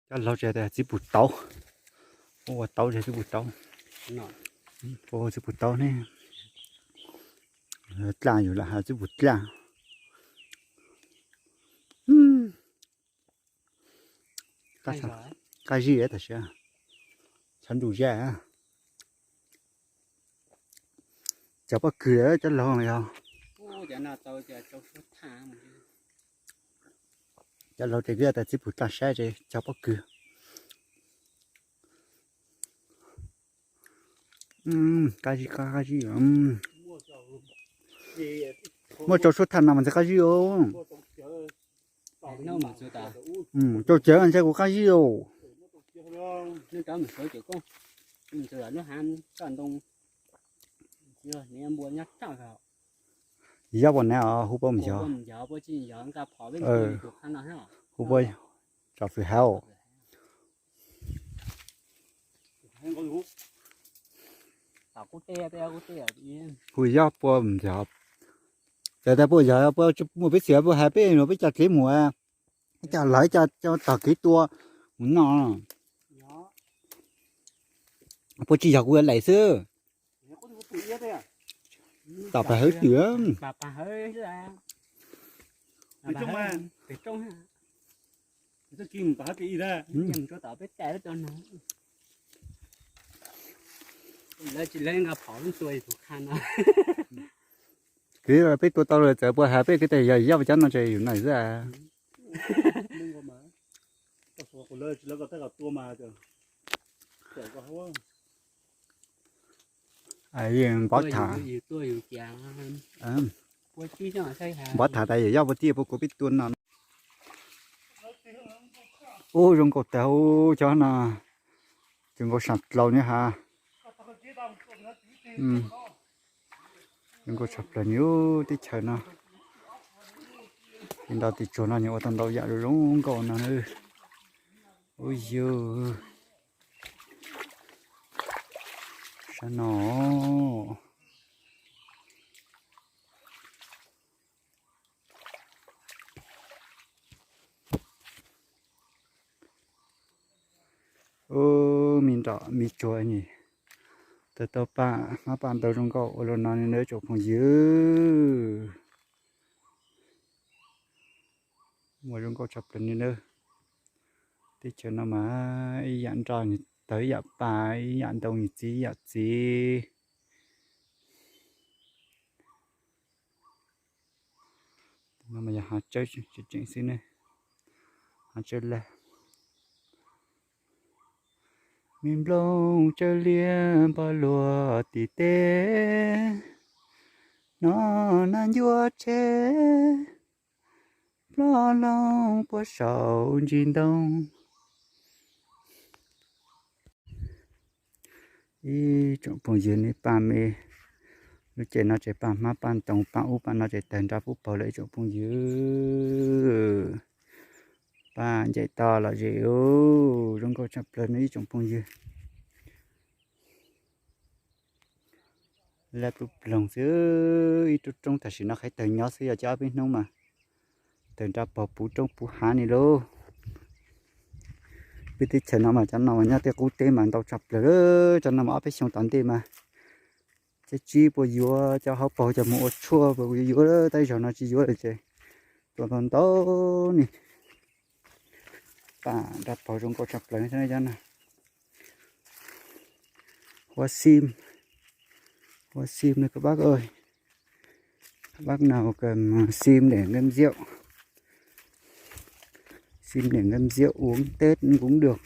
Cov laug tseem tias txiv pum tauv, ua tauv tseem txiv pum tauv, ua txiv pum tauv ne, dlaj yus lam has txiv pum dlaj. Qab zib tam sim, chav ntuj zaj. Cov pob kws cov laug yog, cov laug ces tias txiv pum dlaj saib ces cov pob kws. Qab zib, qab zib. Muaj rau suab thaj no mas ntxim qab zib os. Rau cawv ntshe kuv qab zib os. Yog puas nav hu puab mus yog, hu puab tsom fwm hauv. Hu yog puab mus yog, txawm tas puab yog puab tsis muaj peb xwm puab hais peb no peb cov dlev mus, ib co lawv ib co tog kev tua mus noj. Puab tsis yog kuv laim xwb. Tom pas hawv twm. Kev peb tua tau lawm txawm puab hais peb kev tes yog yog cov no ces yus no xwb. Npov tham, npov tham tas yog yog puab tij puab kuv peb tua no. Ub, zoo nkauj tag ub, cov no zoo nkauj sab plaws ne ha. Zoo nkauj tshaj plaws ne ub, teb chaws no. Tej ntau tis tsuag no nws ua tau ntau yam zoo nkauj no. Ub yug, sab no. Ub, me nroj me tsuag ne, tau tau paj hmab paj ntoo zoo nkauj ua luaj no ne nawb tsoom phooj ywg. Muaj zoo nkauj tshaj plaws ne nawb. Teb chaws no mas ib yam nroj nws tawg ib yam paj, ib yam ntoo nws txiv ib yam txiv. No mas yog hav tsawb tseem tseem xwb ne, hav tsawb laj. Me nplooj tsawb liab npog luag tim teb, no nag ncuab tsheb ploj loo puag saum ntsis ntoo. Ib tsoom phooj ywg, neb paj me lub caij no ces paj hmab paj ntoo paj ub paj no ces tawg nrab pub paug lawm ib tsoom phooj ywg. Paj ncaim toj los zem ub, zoo nkauj tshaj plaws no ib tsoom phooj ywg. Laj ploog ploog xwb, ib roob roob tam sim no qhib tawg nyob xwb, yog coj ob peb hnub mas tawg nrab paug puv roob puv hav ni lauj. Peb teb chaws no mas cov no mas nyob tej qub teb mas ntau tshaj plaws, cov no mas ob peb xyoo tom ntej mas cov tsib puas yuav cov hauv paug cov mus ua tshuaj puas yuav, tab sis zaum no tsis yuav lawm ces tua ntau ntau ne. Paj nrab paug zoo nkauj tshaj plaws cov no. Hoa sim, hoa sim này các bác ơi. Các bác nào cần sim để ngâm rượu, sim để ngâm rượu uống Tết cũng được.